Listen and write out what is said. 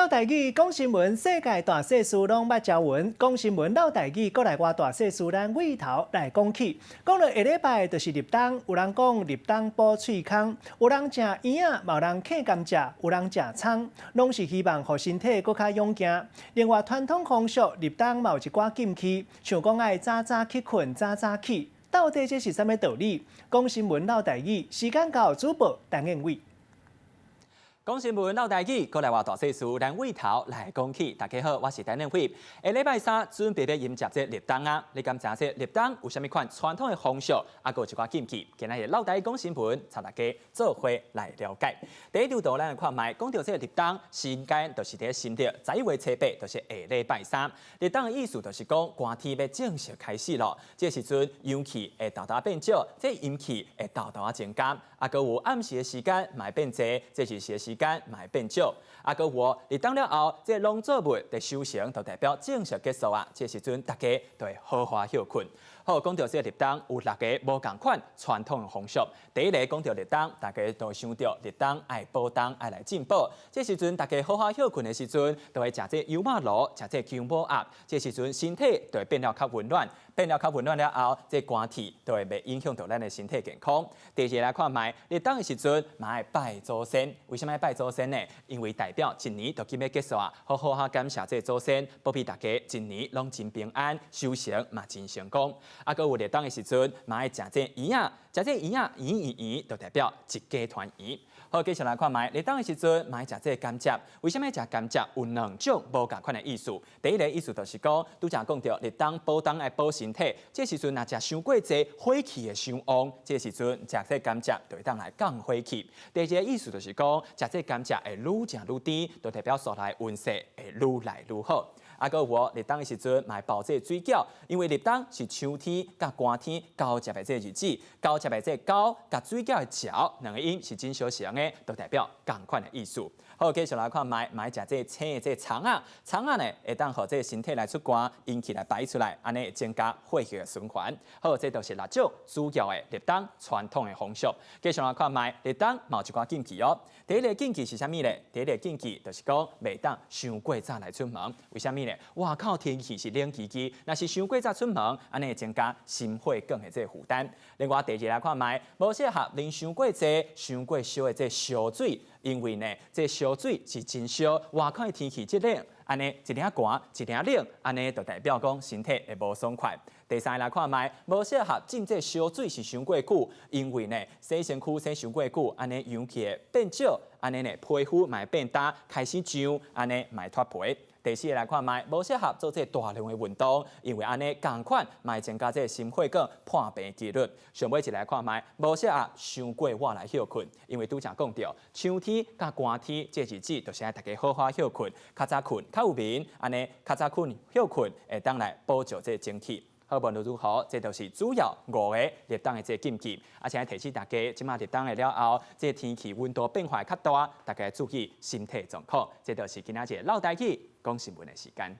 嘮台語講新聞，世界大細事攏捌朝聞。講新聞嘮台語，閣來活大細事，咱對頭來講起。講著下禮拜就是立冬，有人講立冬補喙空，有人食圓仔，嘛有人囥甘蔗，有人食蔥，攏是希望予身體閣較勇健。另外傳統風俗立冬嘛有一寡禁忌，像講愛早早去睏，早早起，到底這是啥物道理？講新聞嘮台語，時間到，主播陳燕偉。講新聞嘮台語，閣來活大細事，咱對頭來講起。大家好，我是陳燕輝。下禮拜三準備欲迎接這立冬啊！你敢知影這立冬有啥物款傳統的風俗，啊，閣有一寡禁忌？今仔日嘮台語講新聞，帶大家做伙來了解。第一張圖咱來看覓，講著這個立冬時間，就是佇新曆11月初8，就是下禮拜三。立冬的意思就是講寒天欲正式開始咯。這時陣陽氣會沓沓變少，這陰氣會沓沓增加。啊，閣有暗時的時間嘛會變濟，這日時的時間嘛會變少。啊，閣有立冬了後，這農作物的收成就代表正式結束啊。這時陣大家就會好好歇睏。好，講著這個立冬有六个無仝款傳統的風俗。第一個講著立冬，大家都會想著立冬愛補冬，愛來進補。這時陣大家好好歇睏的時陣，就會食這羊肉爐，食這薑母鴨。這時陣身體就會變了較溫暖，變了較溫暖了後，這寒氣就會袂影響著咱的身體健康。第二個來看覓，立冬的時陣嘛愛拜祖先。為啥物愛拜祖先呢？因為代表一年就緊欲結束啊，好好哈感謝這祖先，保庇大家一年攏真平安，收成嘛真成功。啊，閣有立冬的時陣，嘛愛食這圓仔，食這圓仔圓圓圓，就代表一家團圓。好，繼續來看覓，立冬的時陣，嘛愛食這甘蔗。為啥物食甘蔗？有兩種無仝款的意思。第一个意思就是講，拄才講著立冬補冬愛補身體，這時陣若食傷過濟，火氣會傷旺，這時陣食這甘蔗就會當來降火氣。第二个意思就是講，食這甘蔗會愈食愈甜，就代表紲來運勢會愈來愈好。啊，閣有立冬的時陣，嘛會包這水餃，因為立冬是秋天佮寒天交接的這日子，交接的這交佮水餃的嚼兩个音是真相像的，就代表仝款的意思。好，繼續來看覓，嘛愛食這青的這蔥仔，蔥仔呢會當予這身體來出汗，陰氣來排出來，按呢會增加血液的循環。好，這就是六種主要的立冬傳統的風俗。繼續來看覓，立冬嘛有一寡禁忌哦。第一个禁忌是啥物呢？第一个禁忌就是講袂當傷過早來出門。為啥物呢？外口天氣是冷吱吱，若是傷過早出門，按呢會增加心血管的這個負擔。另外第二個來看覓，無適合啉傷過濟、傷過燒的這燒水，因為呢，這燒水是真燒，外口的天氣這冷，按呢一領寒一領冷，按呢就代表講身體會無爽快。第三個來看覓，無適合浸這燒水是傷過久，因為呢洗身軀洗傷過久，按呢陽氣會變少，按呢呢皮膚嘛會變焦，開始癢，按呢嘛會脫皮。第四個來看覓，無適合做這大量的運動，因為按呢仝款嘛會增加這心血管破病的幾率。上尾一來看覓，無適合傷過晚來歇睏，因為拄才講著，秋天佮寒天這日子，就是愛大家好好歇睏，較早睏較有眠，按呢較早睏歇睏會當來補救這精氣。好，無論如何，這就是主要五个立冬的這禁忌。而且提醒大家，這馬立冬的了後，這天氣溫度變化較大，大家注意身體狀況。這就是今仔日嘮台語講新聞的時間。